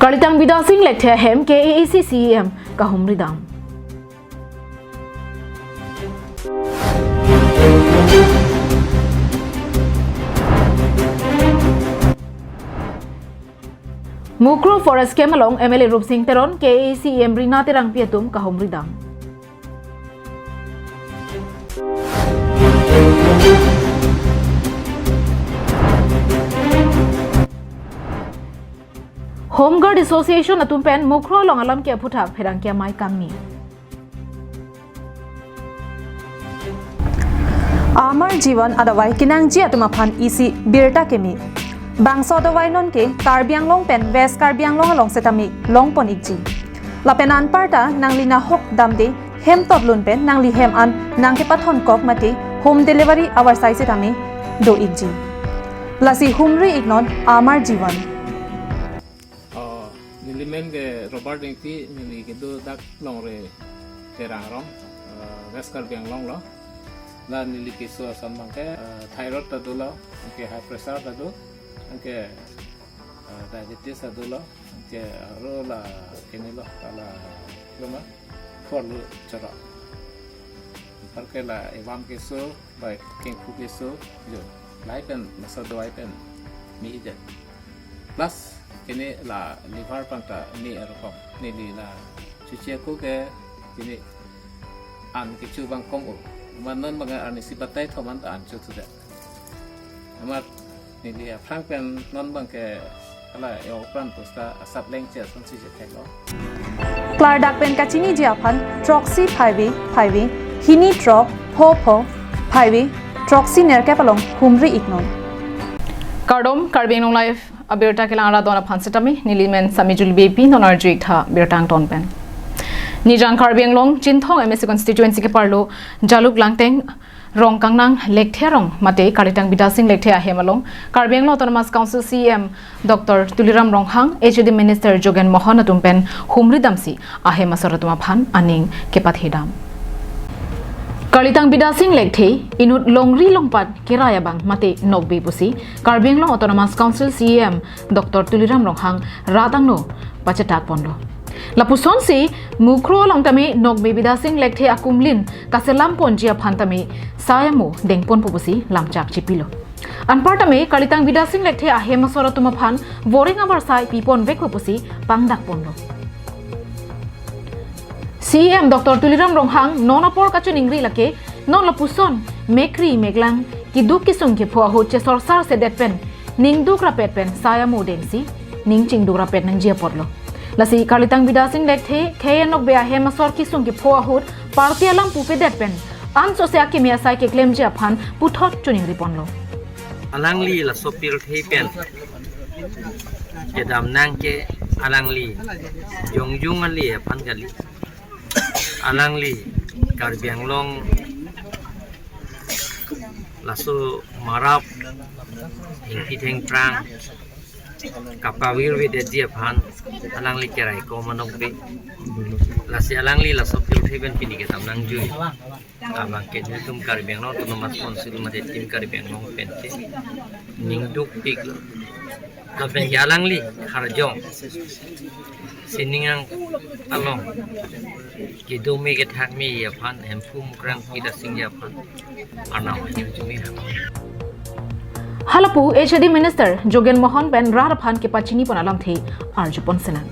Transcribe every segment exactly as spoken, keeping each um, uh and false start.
Kalitang Bidya Sing Lekthe ahem K A A C C E M kahumri dam. Mukroh Forest Camp along M L A Rupsing Teron, K A A C E M Rina Terangpi atum kahumri dam. Home Guard Association atum pen Mukroh along alam ke aphuthak pherangke amei kangni. Amar Jivan adavai kenangji atum aphan isi birta keme. Bangso adavai non ke Karbi Anglong pen West Karbi Anglong along setame longpon ikji. Lapen anparta nangli nahok damde hem totlun pen nangli hem an nangkepathon kok mate home delivery avarsai setame do ikji. Lasi humri iknon Amar Jivan. Oh, neli men ke Robert Engti, neli kedo dak Longri Terang rong, eh, West Karbi Anglong lo. La neli keso ason abang ke, eh, thyroid ta dolo, anke high pressure ta do, anke, eh, diabetes ta dolo, anke aro la kene lo, la loma, phor lo chorok. Anparke la evam keso, bai kengphu keso, jo, lahai pen, masa dawai pen, mi idet. Plus, kene la liver panta mi arokom, neli la chuche ko ke, kene an kecho abang kom o. Amat non abang arnisi batai thom an ta an chothudet. Amat neli aphrang pen non abang ke hala yo pran pusta asap lengche asonsi chethek lo. Klardak pen kachiniji aphan throksi phaivi phaivi hini throk pho pho phaivi throksi nerkep along humri iknon. Kardom, Karbi Anglong Live abirta kelang arat don aphan setame, neli men Sami Juli B P, non arju iktha birta angton pen. Nijang Karbi Anglong Chinthong M A C constituency keparlo Jaluk Langteng Rongkangnang Lekthe arong mate Kalitang Bidya Sing Lekthe ahem along Karbi Anglong Autonomous Council C E M Doctor Tuliram Ronghang, H A D Minister Jogen Mohan atum pen humri damsi ahem asor atum aphan aning kepathe dam. Kalitang Bidya Sing Lekthe inut longri longpat kerai abang mate nokbe pusi Karbi Anglong Autonomous Council C E M Doctor Tuliram Ronghang rat angno pachetak ponlo. Lapusonsi Mukroh along tame nokbe Bidya Sing Lekthe akumlin kaselam ponji aphan tame sai amo dengponpo pusi lamchak chipilo. Anpar tame Kalitang Bidya Sing Lekthe ahem asor atum aphan voring avarsai piponvekpo pusi pangdak ponlo. C E M Doctor Tuliram Ronghang non apor kachiningri lake non lapuson mekri meklang keduk kesung kepho ahut chesorsar sedet pen ningduk rapet pen sai amo dengsi ning chingduk rapet nangji apotlo. Lasi Kalitang Bidya Sing Lekthe khei nokbe ahem asor kesung kepho ahut party alam pupedet pen ansose akimi asai keklemji aphan puthot chiningri ponlo. Alangli laso pirthe pen kedam nang ke alangli jongjung ali aphan kali. Alangli Karbi Anglong laso marap hingpi thengphrang kapavir vedetji aphan alangli kerai ko manok be. Lasi alangli laso pirthe pen pini kedam nangjui. Abang ke netum Karbi Anglong Autonomous Council mate team Karbi Anglong pen ke ningduk piklo. Lapen ke alangli karjong sining along kedo me kethak me aphan, Hemphu Mukrang Bidya Sing aphan, Arnam Hemphu me aphan. Halapu H A D Minister Jogen Mohan pen rat aphan kepachini pon alamthe arju pon senan.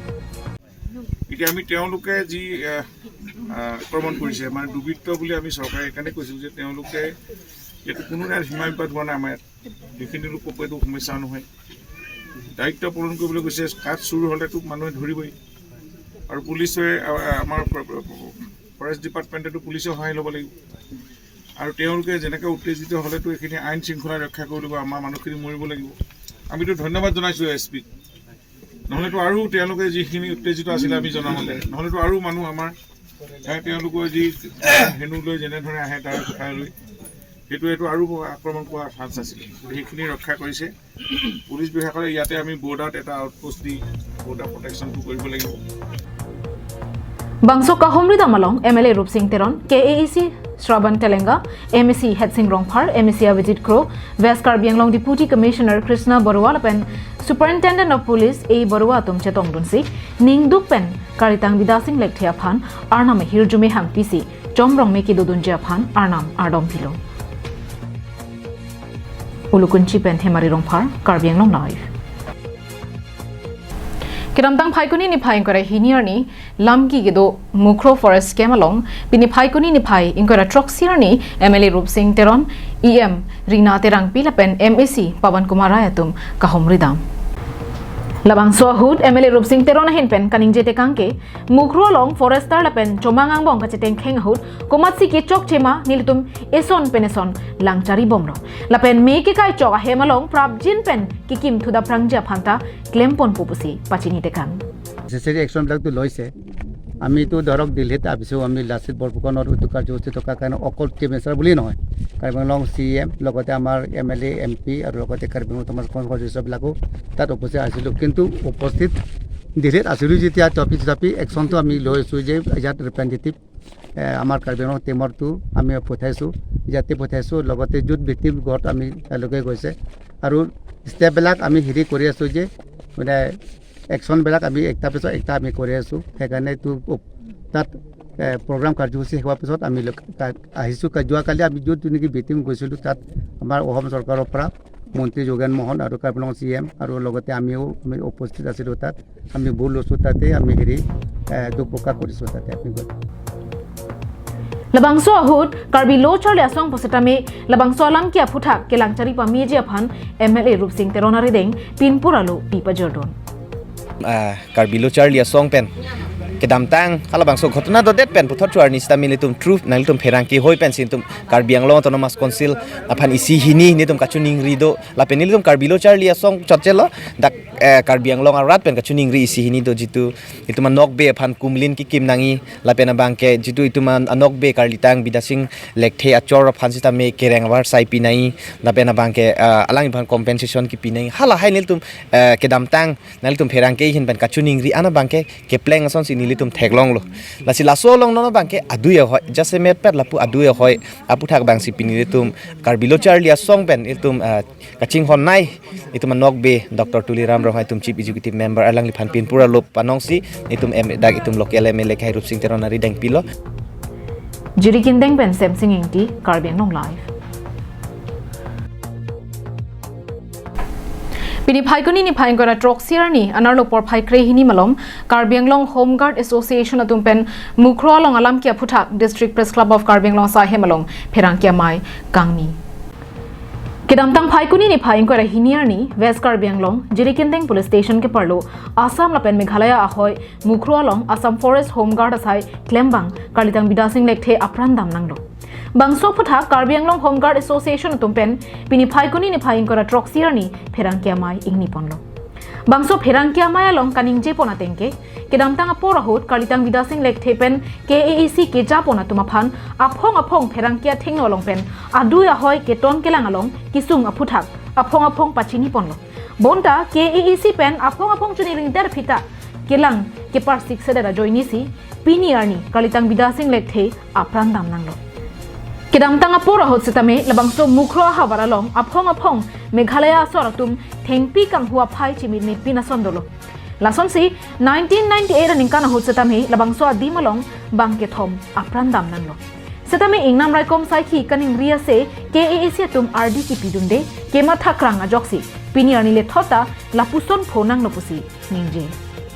এতিয়া আমি তেওঁলোকে যি, আহ, আহ, আক্ৰমণ কৰিছে, মানে দুৰ্বৃত্ত বুলি আমি চৰকাৰে সেইকাৰণে কৈছোঁ যে তেওঁলোকে ইয়াতে কোনো ঠাইত সীমা বিবাদ হোৱা নাই। আমাৰ ইয়াত সেইখিনি লোক ক'তো সমস্যা নহয়। দায়িত্ব পালন কৰিবলৈ গৈছে, কাঠ চুৰ হ'লেতো মানুহে ধৰিবই। আৰু পুলিচে, আহ, আমাৰ ফ-, ফ-, ফৰেষ্ট ডিপাৰ্টমেণ্টেতো পুলিচৰ সহায় ল'ব লাগিব। আৰু তেওঁলোকে যেনেকে উত্তেজিত হ'লেতো এইখিনি আইন শৃংখলা ৰক্ষা কৰিব লাগিব, আমাৰ মানুহখিনি মৰিব লাগিব। আমিতো ধন্যবাদ জনাইছোঁ এছ পিক। নহ'লেতো আৰু তেওঁলোকে যিখিনি উত্তেজিত আছিলে আমি জনামতে, নহ'লেতো আৰু মানুহ আমাৰ, এ, তেওঁলোকৰ যি হেনু লৈ যেনেধৰণে আহে তাৰ কথা লৈ, সেইটো এইটো আৰু আক্ৰমণ কৰাৰ চান্স আছিলে। সেইখিনি ৰক্ষা কৰিছে। পুলিচ বিভাগসকলে ইয়াতে আমি বৰ্ডাৰত এটা আউটপোষ্ট দি বৰ্ডাৰ প্ৰটেকশ্যনটো কৰিব লাগিব। Bangso kahumri dam along M L A Rupsing Teron, K A A C Shravan Telenga, M A C Hetsing Rongphar, M A C Avijit Kro, West Karbi Anglong Deputy Commissioner Krishna Baruah lapen Superintendent of Police A Barua atum chetongdunsi ningduk pen Kalitang Bidya Sing Lekthe aphan arnam ahirjume hangpisi chomrong me kedodunji aphan arnam ardom pilo. Ulukunchi pen Hemari Rongphar, Karbi Anglong Live. Kedamtang Phaikuni niphai ingkoi ra hini arni Lamki kedo Mukhro Forest Camp along pini Phaikuni niphai ingkoi ra throksi arni M L A Rupsing Teron, E M Rina Terangpi lapen M A C Pawan Kumar Rai atum kahumri dam. Labangso ahut M L A Rupsing Teron ahin pen kaningje tekang ke, Mukhro along forester lapen chomang angbong kachetengkheng ahut komatsi kechokche ma nelitum eson pen eson langchari bomlo. Lapen me kekai chok ahem along prapjin pen kekim thudap prangji aphanta klemponpo pusi pachini tekang. Necessary একশ্যনবিলাকতো লৈছে। আমিতো ধৰক দিল্লীত ভাবিছোঁ, আমি লাচিত বৰফুকনৰ উদ্যোগ কাৰ্যসূচী থকাৰ কাৰণে অকল চিফ মিনিষ্টাৰ বুলিয়েই নহয়, কাৰ্বি আংলং চি ই এম, লগতে আমাৰ এম এল এ, এম পি আৰু লগতে কাৰ্বি আংলং অট'নমাছ কনফাৰেন্সৰ সদস্যবিলাকো তাত উপস্থিত আছিলোঁ। কিন্তু উপস্থিত দিল্লীত আছিলোঁ যেতিয়া, তথাপি তথাপি একশ্যনটো আমি লৈছোঁ যে ইয়াত ৰিপ্ৰেজেণ্টেটিভ, এ, আমাৰ কাৰ্বি আংলং টিমৰটো আমি পঠাইছোঁ, ইয়াতে পঠাইছোঁ, লগতে য'ত ভিক্টিম ঘৰত আমি তেওঁলোকে গৈছে আৰু ষ্টেপবিলাক আমি হেৰি কৰি আছোঁ যে মানে একশ্যনবিলাক আমি একটা পিছত একটা আমি কৰি আছোঁ। সেইকাৰণে তো তাত, এ, প্ৰগ্ৰাম কাৰ্যসূচী শেষ হোৱাৰ পিছত আমি লোক-, তাত আহিছোঁ। কা-, যোৱাকালি আমি য'ত নেকি ভিক্টিম গৈছিলোঁ, তাত আমাৰ অসম চৰকাৰৰ পৰা মন্ত্ৰী যোগেন মহন আৰু কাৰ্বি আংলং চি ই এম আৰু লগতে আমিও আমি উপস্থিত আছিলোঁ তাত। আমি বুল লৈছোঁ তাতে, আমি হেৰি, এ, দুখ প্ৰকাশ কৰিছোঁ তাতে আমি গৈ। Labangso ahut Karbi Lo Charli Asong pu setame labangso alam ke aphuthak kelangchari pameji aphan M L A Rupsing Teron arideng pinpur alo pi pajordun. Ah, Karbi Lo Charli Asong pen kedamtang halabangso ghotona dodet pen puthot chu arni sitame nelitum truth, nanglitum pherangke hoi pensi nelitum Karbi Anglong Autonomous Council aphan isi hini nelitum kachiningri do, lapen nelitum Karbi Lo Charli Asong chotchelo, dak, eh, Karbi Anglong arat pen kachiningri isi hini do, jitu itum anokbe aphan kumlin kekim nangji, lapen abangke jitu itum an-, anokbe Kalitang Bidya Sing Lekthe achor aphan sitame kereng avarsai pi nangji, lapen abangke, ah, alang aphan compensation kepi nangji. Halahai nelitum, eh, kedamtang nanglitum pherangke ahin pen kachiningri an abangke kepleng asonsi nelitum theklonglo. Lasi laso along non abangke adui ahoi, jasemet pet lapu adui ahoi aphuthak abangsi pini nelitum Karbi Lo Charli Asong pen nelitum, ah, kachinghon nangji itum anokbe Doctor Tuliram Ronghang itum Chief Executive Member alangliphan pinpur alo panongsi itum M-, dak itum local M L A kehai Rupsing Teron arideng pilo. Jirikindeng pen Semsing Ingti, Karbi Anglong Live. Pini Phaikuni niphai ingkoi ra throksi arni anerlo porphai krehini malom Karbi Anglong Home Guard Association atum pen Mukhro along alam ke aphuthak District Press Club of Karbi Anglong asai hem along pherangke amei kangni. Kedamtang Phaikuni niphai ingkoi ra hini arni West Karbi Anglong Jirikindeng Police Station keparlo Assam lapen Meghalaya ahoi Mukhro along Assam Forest Home Guard asai klembang Kalitang Bidya Sing Lekthe apran damnanglo. Bangso aphuthak Karbi Anglong Home Guard Association atum pen pini Phaikuni niphai ingkoi ra throksi arni pherangke amei ingniponlo. Bangso pherangke amei along kaningje pon ateng ke, kedamtang apor ahut Kalitang Bidya Sing Lekthe pen K A A C keja pon atum aphan aphong aphong pherangke athengno along pen adui ahoi keton kelang along kesung aphuthak aphong aphong pachini ponlo. Bonta K A A C pen aphong aphong choningri der phita kelang keparsik sedet ajoinesi pini arni Kalitang Bidya Sing Lekthe apran damnanglo. Kedamtang apor ahut setame labangso Mukhro ahavar along aphong aphong Meghalaya asor atum thengpi kanghu aphai chimit mepin ason dolo. Lasonsi nineteen ninety-eight aningkan ahut setame labangso adim along bang kethom apran damnanglo. Setame ingnam raikom saikhi kaningri ase K A A C atum ardi kipidunde kemathakrang ajoksi pini arni lethot ta lapuson phonanglo pusi ningje.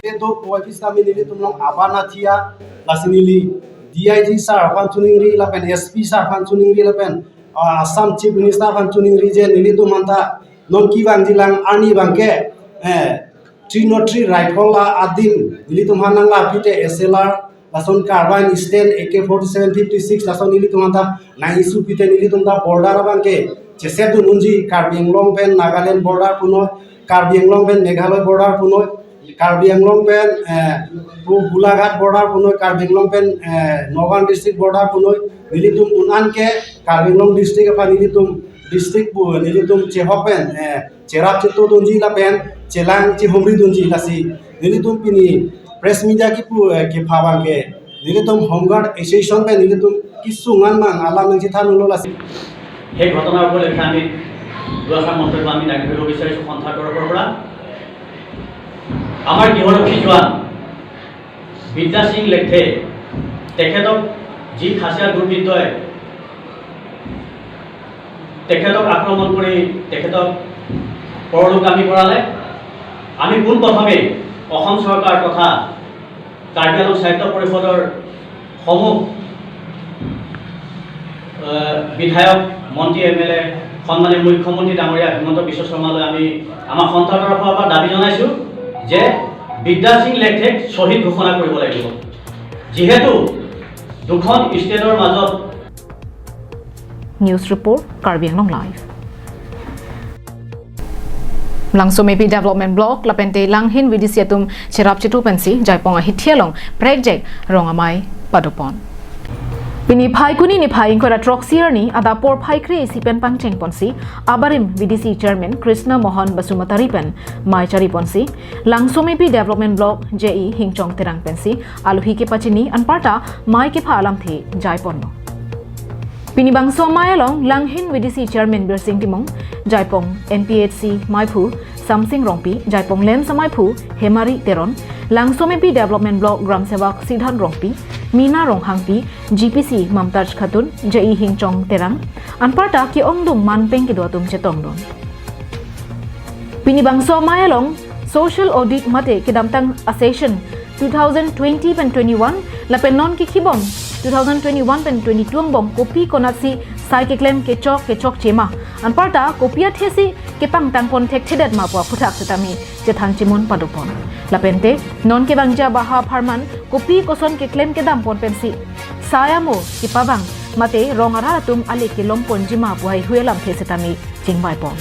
Itu poetry sitame nelitum along abana thia, lasi neli D I G sir aphan choningri lapen S P sir aphan choningri lapen, ah, Assam Chief Minister aphan choningri je nelitum aphan ta non kevangjilang arni abangke, eh, three nought three rifle la adim nelitum aphan nanglapi te S L R, lason carbine stand A K forty-seven fifty-six lason nelitum aphan ta nang-issue pi te nelitum ta border abangke chesedun unji Karbi Anglong pen Nagaland border punoi, Karbi Anglong pen Meghalaya border punoi, Karbi Anglong pen, eh, pu Golaghat border punoi, Karbi Anglong pen, eh, Nagaon district border punoi, nelitum un-an ke Karbi Anglong district aphan nelitum district pu nelitum chehok pen, eh, cherap cheto dunji lapen chelang chehumri dunji lasi nelitum pini press media kipu, eh, kepha abangke nelitum Home Guard Association pen nelitum kesung an mang alam nangchethanlo lasi. সেই ঘটনাৰ উপলক্ষে আমি দুআষাৰ মন্তব্য আমি দাঙি ধৰিব বিচাৰিছোঁ সন্থাৰ তৰফৰ পৰা। আমাৰ গৃহৰক্ষী জোৱান বিদ্যা সিং লেকথে, তেখেতক যি খাচীয়া দুৰ্বৃত্তই তেখেতক আক্ৰমণ কৰি তেখেতক পৰলোকগামী কৰালে, আমি পোনপ্ৰথমেই অসম চৰকাৰ তথা কাৰ্বি আংলং স্বায়ত্ত পৰিষদৰ সমূহ, আহ, বিধায়ক, মন্ত্ৰী, এম এল এ, সন্মানীয় মুখ্যমন্ত্ৰী ডাঙৰীয়া হিমন্ত বিশ্ব শৰ্মালৈ আমি আমাৰ সন্থাৰ তৰফৰ পৰা দাবী জনাইছো যে বিদ্যা সিং লেকথেক শ্বহীদ ঘোষণা কৰিব লাগিব। যিহেতু দুখন ষ্টেটৰ মাজত News report, Karbi Anglong Live. Langsomepi Development Block lapente Langhin V D C atum cherap chetu pensi Jaipong ahithi along prekjak rong amei padopon. Pini Phaikuni niphai ingkoi ra throksi arni adap porphai kre-isi pen pangcheng ponsi abarim V D C Chairman Krishna Mohan Basumatary pen mei chari ponsi Langsomepi Development Block J E Hingchong Terang pensi alohi kepachini anparta mei kepha alamthe jaiponlo. Pini bangso amei along Langhin V D C Chairman Birsing Timung, Jaipong M P H C meiphu Samsing Rongpi, Jaipong LAMPS ameiphu Hemari Teron, Langsomepi Development Block Gram Sevak Sidhan Rongpi, Mina Ronghangpi, G P C Mamtaj Khatun, J E Hingchong Terang, anparta ke-ongdung manpeng kedo atum chetongdun. Pini bangso amei along social audit mate kedamtang a-session two thousand twenty pen twenty-one lapen non kekibom two thousand twenty-one pen twenty-two angbong kopi konatsi sai keklem kechok kechokche ma anparta kopi athesi kepangtangpon thekthedet ma pu aphuthak setame chethan chimun padopon. Lapente non kevangji abaha apharman kopi koson keklem kedampon pensi sai amo kepavang mate rong arat atum ale kelongponji ma pu haihui alamthe setame chingvaipon.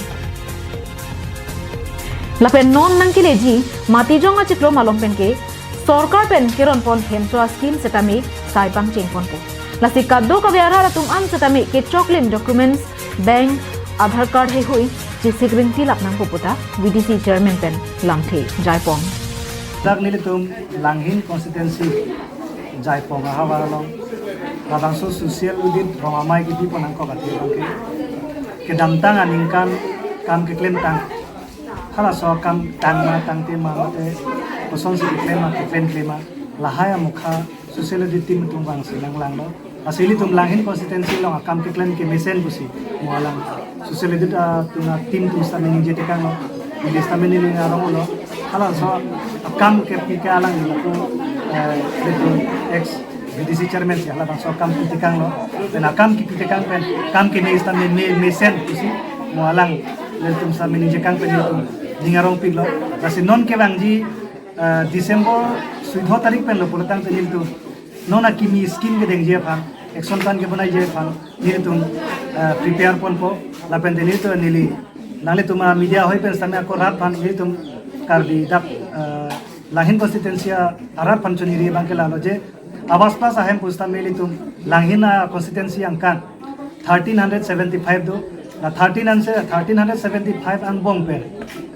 Lapen non nangkeleji Matijong achiklo malom penke sorkar pen keronpon hemso a-scheme setame sai pangchengponpo. Lasi kadokave arat atum an setame kechoklim documents, bank, Aadhaar card haihui chesik ringti lap nangpo pu ta V D C Chairman pen lamthe jaipon. Dak nelitum Langhin constituency Jaipong ahavar along labangso social audit rong amei kepipon nangkok athe abangke kedamtang aningkan kam keklemtang, halaso akam tang ma tangte ma mate kosonsi keklem ma keklemkle ma lahai amokha social audit team atum vangsi nanglanglo. Lasi ilitum Langhin constituency along akam keklem kemesen pusi mo alang social audit atum a-team atum setame ningje tekanglo, ningje setame neli arong lo. Halaso akam ke pike alang lapu, eh, ilitum ex V D C chairman si halabangso akam pi tekanglo. Pen akam kepi tekang pen kam keme setame me, mesen pusi mo alang ilitum setame ningje kang pen ilitum ning arongpiklo. Lasi non kevangji, eh, December suido tarik penlo pulotangte nelitum non akimi scheme kedengji aphan, action plan kebonaiji aphan nelitum, eh, prepare ponpo. Lapente nelitum neli nanglitum a-media hoi pen setame ako rat aphan nelitum Karbi dak, eh, Langhin constituency arat aphan choniri abangke lalo je Awas Plus ahem pu setame ilitum Langhin a-constituency angkan thirteen hundred seventy-five do. La thirteen and se-, thirteen hundred seventy-five angbong pen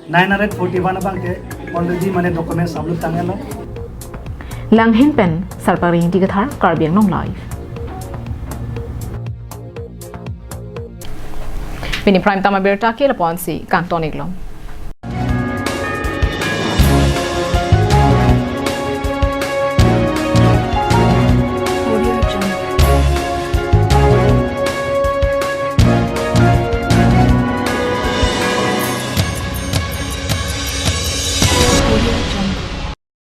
nine hundred forty-one abangke already mane documents upload tanglo. Langhin pen Sarpari Ingti Kathar, Karbi Anglong Live. Pini Prime Time abirta ke lapu-ansi kangton-iklo.